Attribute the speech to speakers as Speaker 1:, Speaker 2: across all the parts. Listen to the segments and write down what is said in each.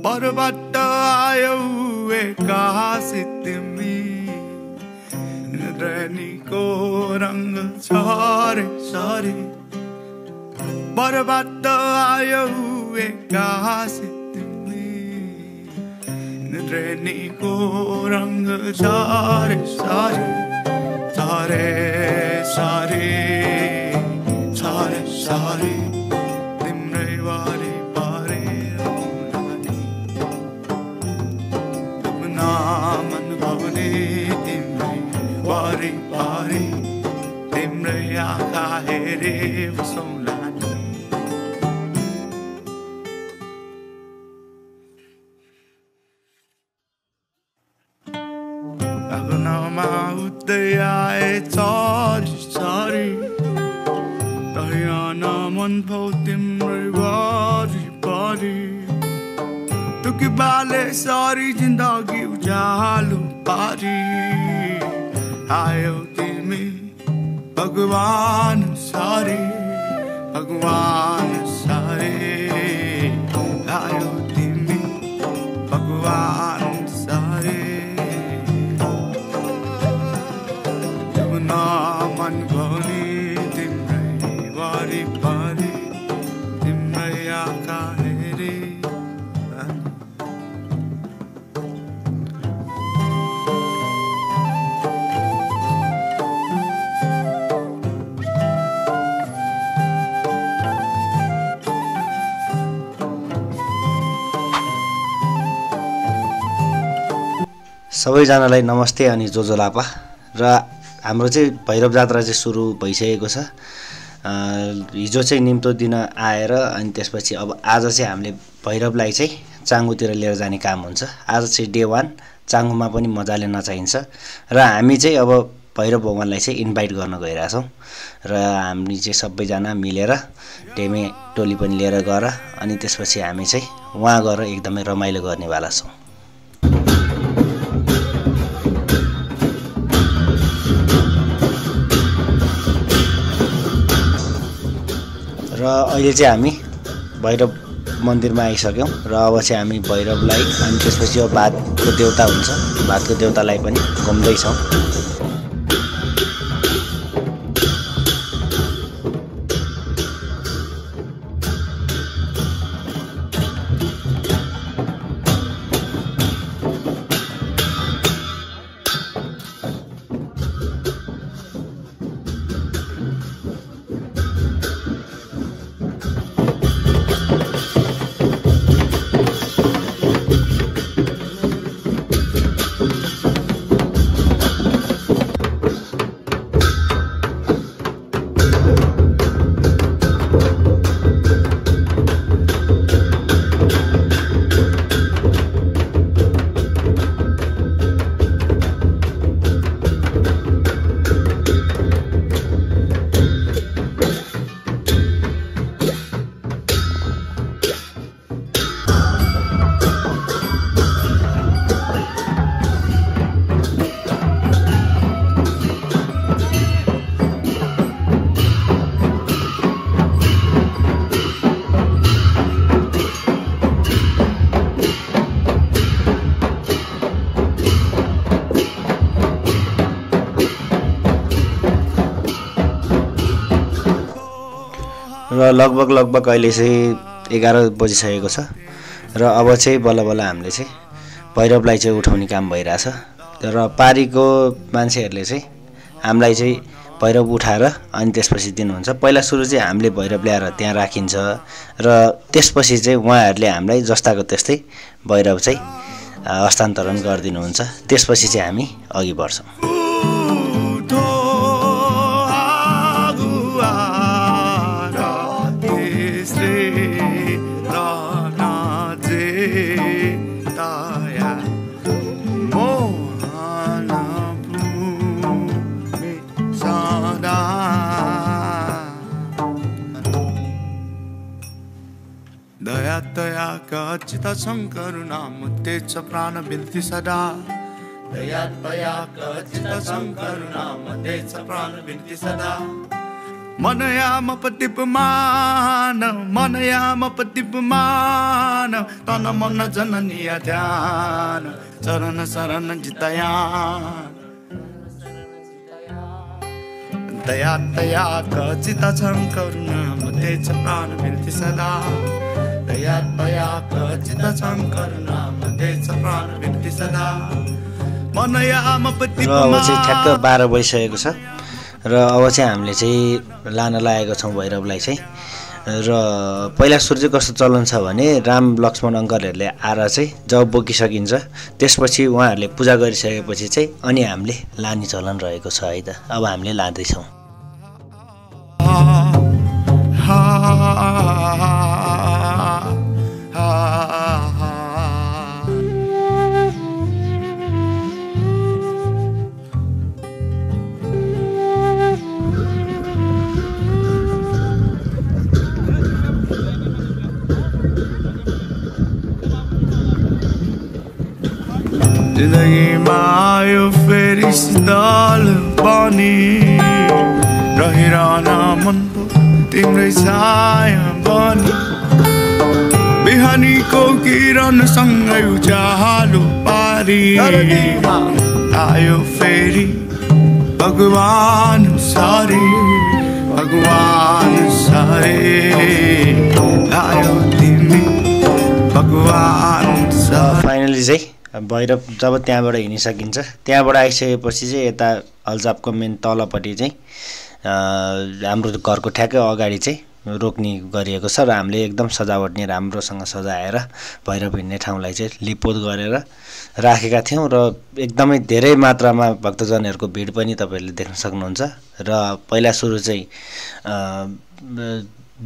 Speaker 1: परबाट आयौ एक्कासी तिमी इंद्रेणीको रंग छरे छरे परबाट आयौ एक्कासी तिमी इंद्रेणीको रंग छरे छरे छरे छरे छरे छरे तिम्रै वारी पारे मन भवने तिम्रै वारी पारे तिम्रै आँखा हेरे बसौँला नि अगनामा उठ्दै आए चरी चरी दयान मन भौ तिम्रै वारी पारी तुकी बाले सारी जिन्दगी उज्यालो पारी आयौ तिमी भगवान सारे भगवान सारे आयौ तिमी भगवान सारे जमुना मन भनी तिम्रै वारी पारी तिम्रै आँखा हेरे
Speaker 2: सबैजनालाई नमस्ते अनि जोजोलापा र हाम्रो चाहिँ भैरव जात्रा चाहिँ सुरु भइसकेको छ। हिजो चाहिँ निम्तो दिन आएर अनि त्यसपछि अब आज चाहिँ हामीले भैरवलाई चाहिँ चाङुतिर लिएर जाने काम हुन्छ। आज चाहिँ डे 1 चाङुमा पनि मजाले नचाहिन्छ र हामी चाहिँ अब भैरव भगवानलाई चाहिँ इन्भाइट गर्न गइरहेछौँ र हामी चाहिँ सबैजना मिलेर टेमे टोली पनि लिएर गएर अनि त्यसपछि हामी चाहिँ वहाँ गएर एकदमै रमाइलो गर्नेवाला छौँ। र अहिले चाहिँ हामी भैरव मन्दिरमा आइसक्यौँ र अब चाहिँ हामी भैरवलाई अनि त्यसपछि अब भातको देउता हुन्छ भातको देउतालाई पनि घुम्दैछौँ। र लगभग अहिले चाहिँ 11 बजिसकेको छ र अब चाहिँ बल्ल बल्ल हामीले चाहिँ भैरवलाई चाहिँ उठाउने काम भइरहेछ र पारीको मान्छेहरूले चाहिँ हामीलाई चाहिँ भैरव उठाएर अनि त्यसपछि दिनुहुन्छ। पहिला सुरु चाहिँ हामीले भैरव ल्याएर त्यहाँ राखिन्छ र त्यसपछि चाहिँ उहाँहरूले हामीलाई जस्ताको त्यस्तै भैरव चाहिँ हस्तान्तरण गरिदिनुहुन्छ। त्यसपछि चाहिँ हामी अघि बढ्छौँ।
Speaker 1: दयाचित शङ्करुणाम तेज प्राण बिन्ती सदा दयाचित शङ्करुणाम तेज प्राण बिन्ती सदा मनयाम पतिपमान मनयाम पतिपमान तन मन जननीय ध्यान चरण शरण जितयान दया दया कचित छं करुणा मध्ये च प्राण बिन्ती सदा दया दया कचित छं करुणा मध्ये च प्राण बिन्ती सदा मनयाम पतिपमान।
Speaker 2: अब चाहिँ ठ्याक्क 12 बजिसकेको छ र अब चाहिँ हामीले चाहिँ लान लागेको छौँ भैरवलाई चाहिँ। र पहिला सुरु चाहिँ कस्तो चलन छ भने राम लक्ष्मण अङ्कलहरूले आएर चाहिँ जब बोकिसकिन्छ त्यसपछि उहाँहरूले पूजा गरिसकेपछि चाहिँ अनि हामीले लाने चलन रहेको छ है त। अब हामीले लाँदैछौँ।
Speaker 1: जिन्दगीमा आयो फेरि शीतल पानी रहिरहन मन तिम्रै छाया बनी बिहानीको किरणसँगै उज्यालो पारी आयो फेरि भगवान सारे आयो तिमी भगवान सारे।
Speaker 2: फाइनली चाहिँ भैरव जब त्यहाँबाट हिँडिसकिन्छ त्यहाँबाट आइसकेपछि चाहिँ यता हलचापको मेन तलपट्टि चाहिँ हाम्रो घरको ठ्याक्कै अगाडि चाहिँ रोक्ने गरिएको छ र हामीले एकदम सजावट नै राम्रोसँग सजाएर भैरव हिँड्ने ठाउँलाई चाहिँ लिपोत गरेर राखेका थियौँ र एकदमै धेरै मात्रामा भक्तजनहरूको भिड पनि तपाईँहरूले देख्न सक्नुहुन्छ। र पहिला सुरु चाहिँ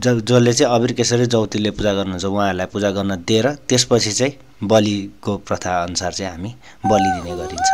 Speaker 2: जसले चाहिँ अबिर केसरी जौतीले पूजा गर्नुहुन्छ उहाँहरूलाई पूजा गर्न दिएर त्यसपछि चाहिँ बलिको प्रथा अनुसार चाहिँ हामी बलि दिने गरिन्छ।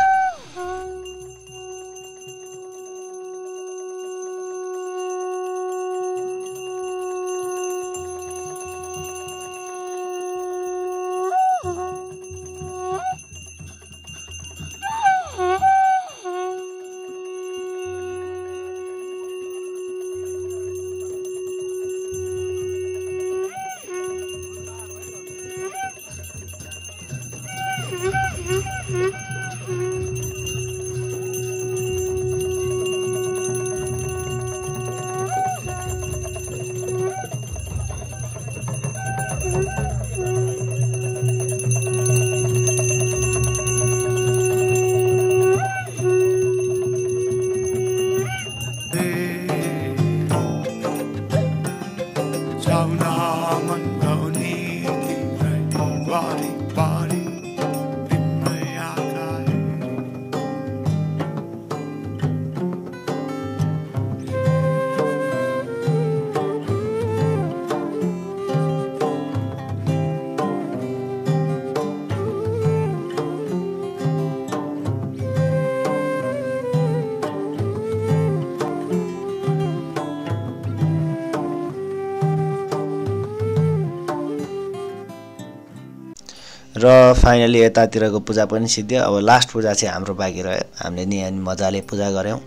Speaker 2: र फाइनली यतातिरको पूजा पनि सिद्धियो। अब लास्ट पूजा चाहिँ हाम्रो बाँकी रह्यो। हामीले नि मजाले पूजा गऱ्यौँ,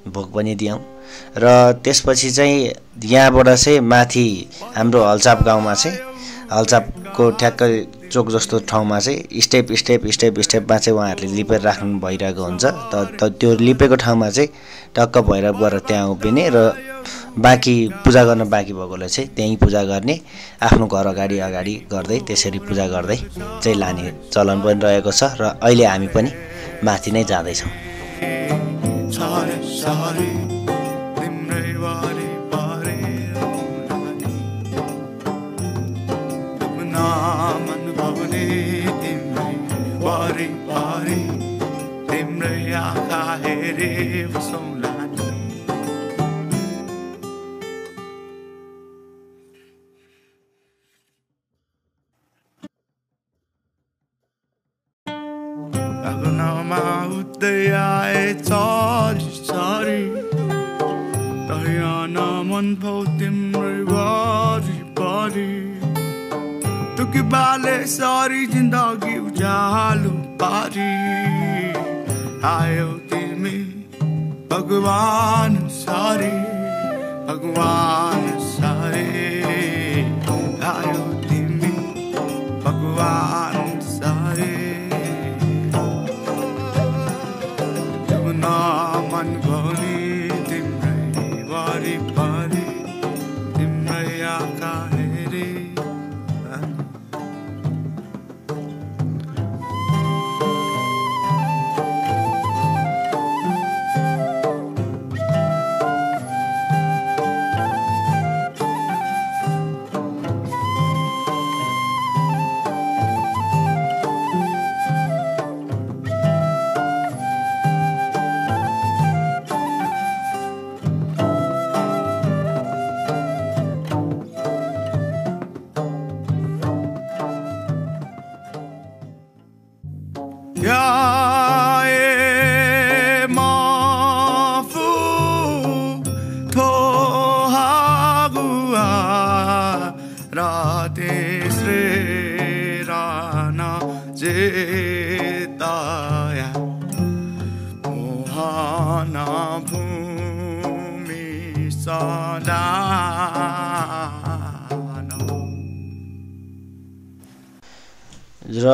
Speaker 2: भोग पनि दियौँ र त्यसपछि चाहिँ यहाँबाट चाहिँ माथि हाम्रो हलचाप गाउँमा चाहिँ हलचापको ठ्याक्कै चोक जस्तो ठाउँमा चाहिँ स्टेपमा चाहिँ उहाँहरूले लिपेर राख्नु भइरहेको हुन्छ। त त्यो लिपेको ठाउँमा चाहिँ टक्क भैरव गरेर त्यहाँ उभिने र बाँकी पूजा गर्न बाँकी भएकोले चाहिँ त्यहीँ पूजा गर्ने, आफ्नो घर अगाडि गर्दै त्यसरी पूजा गर्दै चाहिँ लाने चलन पनि रहेको छ। र अहिले हामी पनि माथि नै जाँदैछौँ।
Speaker 1: सारी जिंदगी उजालो पारी आयो तिमी भगवान सारे भगवान सारे आयो तिमी भगवान सारे जुन मन भनी तिम्रै वरिपरि तिम्रै आँखा हेरे
Speaker 2: र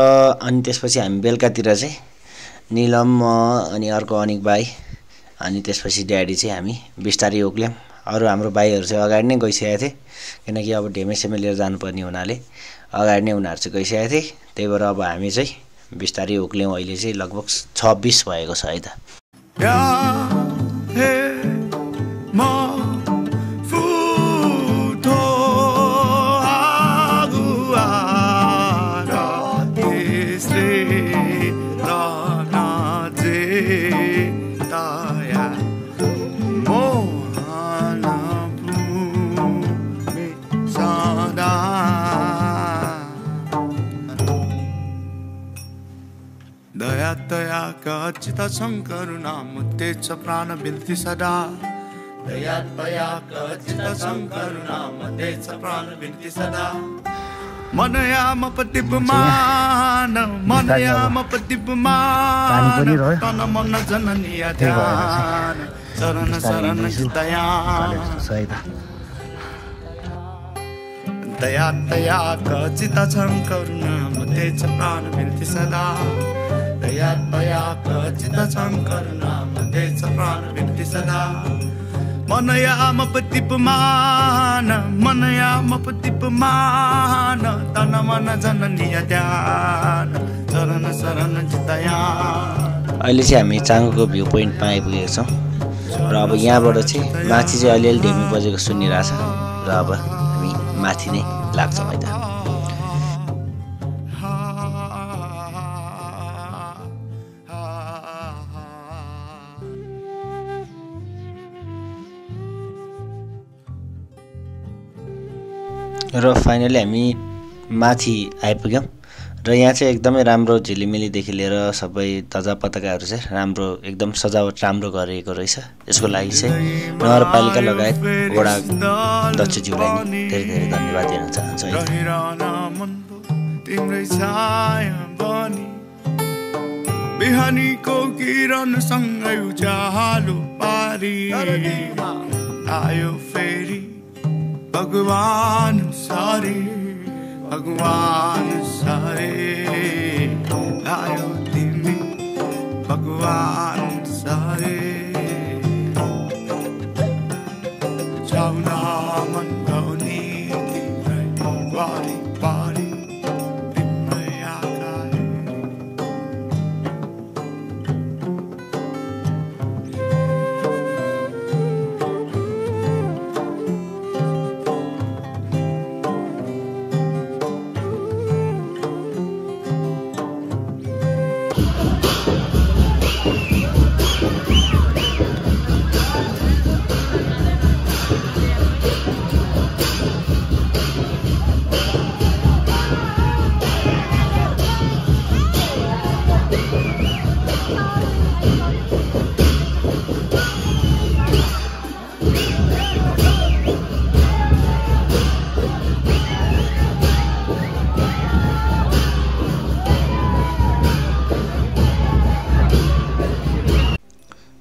Speaker 2: अनि त्यसपछि हामी बेलुकातिर चाहिँ निलम म अनि अर्को अनिक भाइ अनि त्यसपछि ड्याडी चाहिँ हामी बिस्तारै उक्ल्यौँ। अरू हाम्रो भाइहरू चाहिँ अगाडि नै गइसकेको थिए किनकि अब ढेमेसेमे लिएर जानुपर्ने हुनाले अगाडि नै उनीहरू चाहिँ गइसकेको थिए। त्यही भएर अब हामी चाहिँ बिस्तारै उक्ल्यौँ। अहिले चाहिँ लगभग 26 भएको छ है त।
Speaker 1: चित करुणा मुक्तेच प्राण बिन्ती सदा दया चित करुणा मुक्तेच प्राण बिन्ती सदा मनयाम पतिपमान मनयाम पतिपमान तन मन जननी ध्यान शरण शरण दया दया चित करुणा मुक्तेच प्राण बिन्ती सदा दया चित करुणा मुक्तेच प्राण बिन्ती सदा मनयाम पतिपमान तन मन जननी ध्यान शरण शरण दया।
Speaker 2: अहिले चाहिँ हामी चाङको भ्यू पोइन्टमा आइपुगेका छौँ र अब यहाँबाट चाहिँ माथि चाहिँ अलिअलि ढेमी बजेको सुनिरहेछ र अब हामी माथि नै लाग्छौँ है त। र फाइनली हामी माथि आइपुग्यौँ र यहाँ चाहिँ एकदमै राम्रो झिलिमिलीदेखि लिएर सबै ध्वजा पताकाहरू चाहिँ राम्रो एकदम सजावट राम्रो गरिएको रहेछ। यसको लागि चाहिँ नगरपालिका लगायत वडा अध्यक्षज्यूलाई धेरै धेरै धन्यवाद दिन चाहन्छु।
Speaker 1: बिहानीको किरण सँगै उज्यालो पारी आयो फेरि भगवान सारे आयो तिमी भगवान सारे जाउना मन भनी तिम्रै वारिपारि तिम्रै आँखा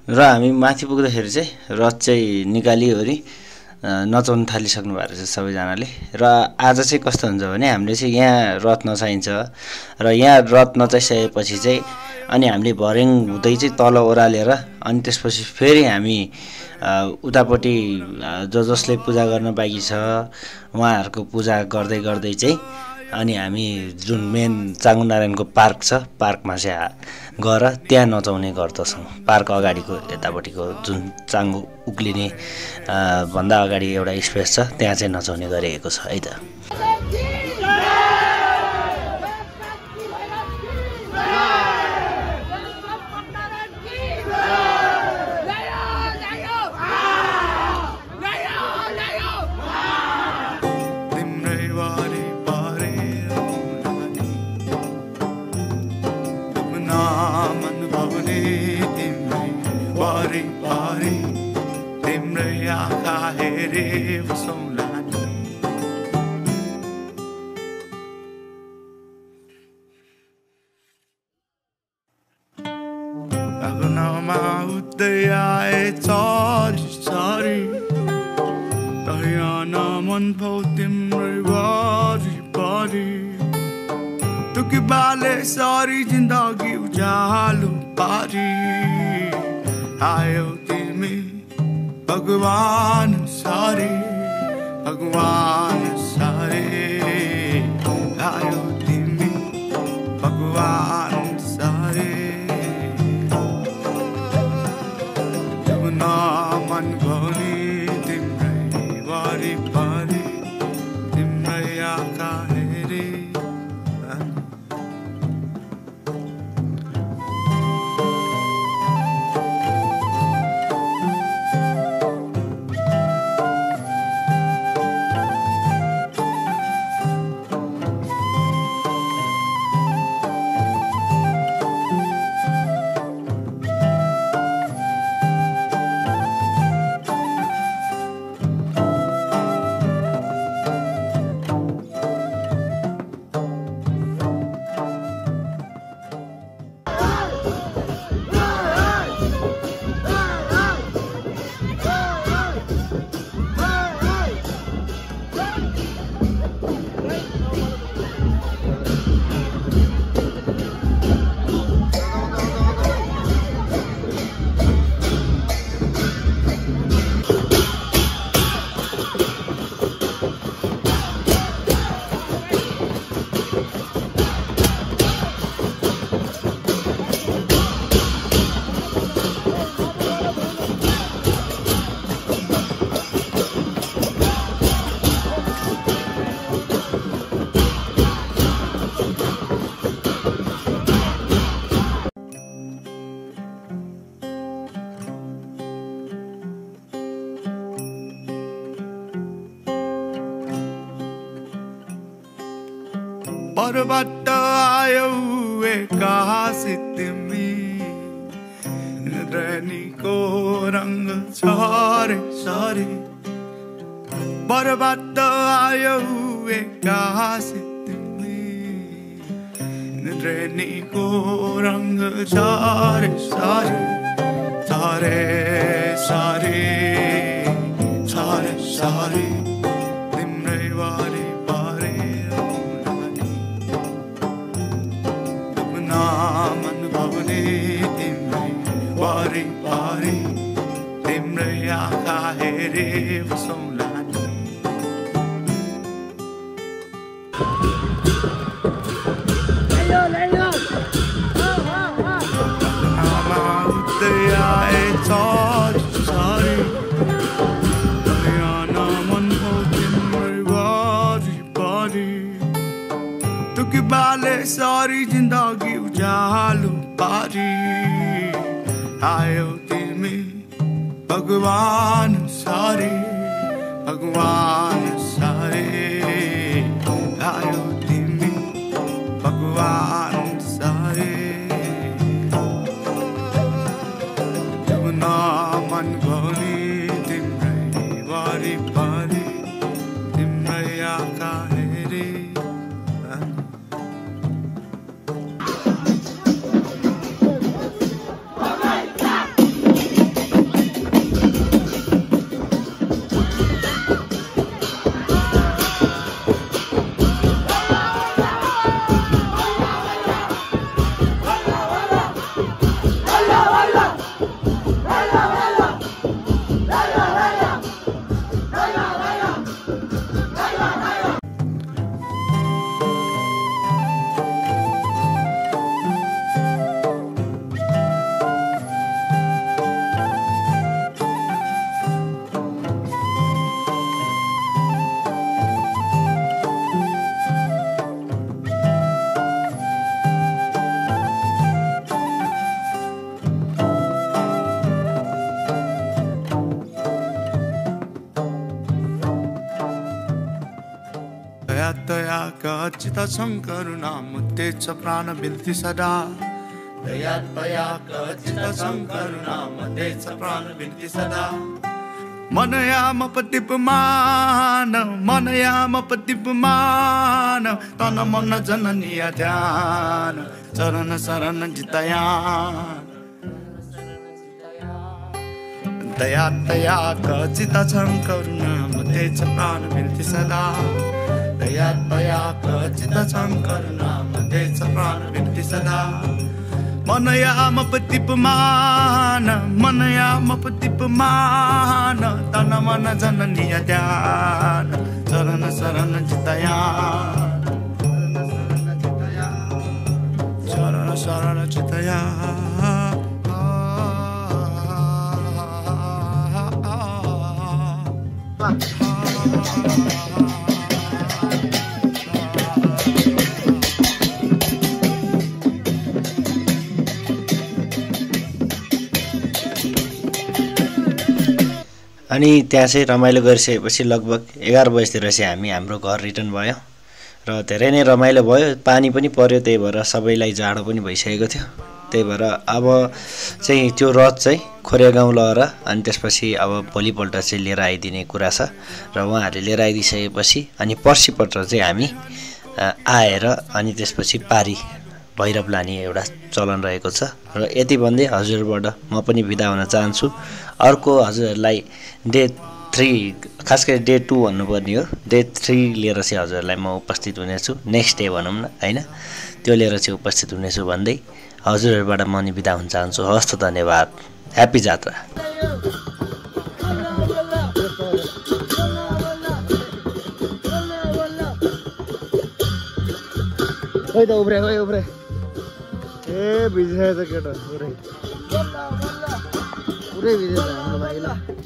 Speaker 2: र हामी माथि पुग्दाखेरि चाहिँ रथ चाहिँ निकालिओरि नचाउन थालिसक्नु भएको रहेछ सबैजनाले। र आज चाहिँ कस्तो हुन्छ भने हामीले चाहिँ यहाँ रथ नचाइन्छ र यहाँ रथ नचाइसकेपछि चाहिँ अनि हामीले भर्याङ हुँदै चाहिँ तल ओह्रालेर अनि त्यसपछि फेरि हामी उतापट्टि जसले पूजा गर्न बाँकी छ उहाँहरूको पूजा गर्दै गर्दै चाहिँ अनि हामी जुन मेन चाँगुनारायणको पार्क छ पार्कमा चाहिँ गएर त्यहाँ नचाउने गर्दछौँ। पार्क अगाडिको यतापट्टिको जुन चाँगु उक्लिने भन्दा अगाडि एउटा स्पेस छ त्यहाँ चाहिँ नचाउने गरिएको छ है त।
Speaker 1: सारी जिंदगी उजालो पारी आयो तिमी भगवान सारे आयो तिमी भगवान सारे मन भनी तिम्रै वरिपरि तिम्रै आँखा हेरे परबाट आयो एकास तिमी रनीको रंग छरे सरे परबाट आयो एकास तिमी रनीको रंग छरे सरे छरे सरे छरे सरे तिम्रै वारी मन भवने तिम्रै वरिपरि तिम्रै आँखा हेरे बसौँला उठ्दै आए छरे मन हो तिम्रै वरिपरि तुकी बाले सारी जिंदगी उजालो पारी आयो तिमी भगवान सारे आयो तिमी भगवान सारे मन भनी तिम्रै वरिपरि तिम्रै आँखा हेरे चितछं करुणा मुक्तेच प्राणविन्ति सदा दयात्मयाक चितछं करुणा मुक्तेच प्राणविन्ति सदा मनयामपदीपमान मनयामपदीपमान तन मन जननीय ध्यान चरण शरण जितया दयात्मयाक चितछं करुणा मुक्तेच प्राणविन्ति सदा दयात्मयाक चितछं करुणा मुक्तेच प्राणविन्ति सदा मनयामपदीपमान मनयामपदीपमान तन मन जननीय ध्यान चरण शरण जितया चरण शरण जितया
Speaker 2: अनि त्यहाँ चाहिँ रमाइलो गरिसकेपछि लगभग 11 बजीतिर चाहिँ हामी हाम्रो घर रिटर्न भयो र धेरै नै रमाइलो भयो। पानी पनि पर्यो, त्यही भएर सबैलाई जाडो पनि भइसकेको थियो। त्यही भएर अब चाहिँ त्यो रथ चाहिँ खोरिया गाउँ लहर अनि त्यसपछि अब भोलिपल्ट चाहिँ लिएर आइदिने कुरा छ र उहाँहरूले लिएर आइदिसकेपछि अनि पर्सिपल्ट चाहिँ हामी आएर अनि त्यसपछि पारी भैरव लाने एउटा चलन रहेको छ र यति भन्दै हजुरबाट म पनि बिदा हुन चाहन्छु। अर्को हजुरहरूलाई डे 3 खास गरी डे 2 भन्नुपर्ने हो, डे 3 लिएर चाहिँ हजुरहरूलाई म उपस्थित हुनेछु। नेक्स्ट डे भनौँ न हैन, त्यो लिएर चाहिँ उपस्थित हुनेछु भन्दै हजुरहरूबाट म नि बिदा हुन चाहन्छु। हस्त धन्यवाद, ह्यापी जात्रा।
Speaker 3: ओइ त उब्रे ए भिजिसकेछ केटा पुरै भिजेछ हाम्रो भाइलाई।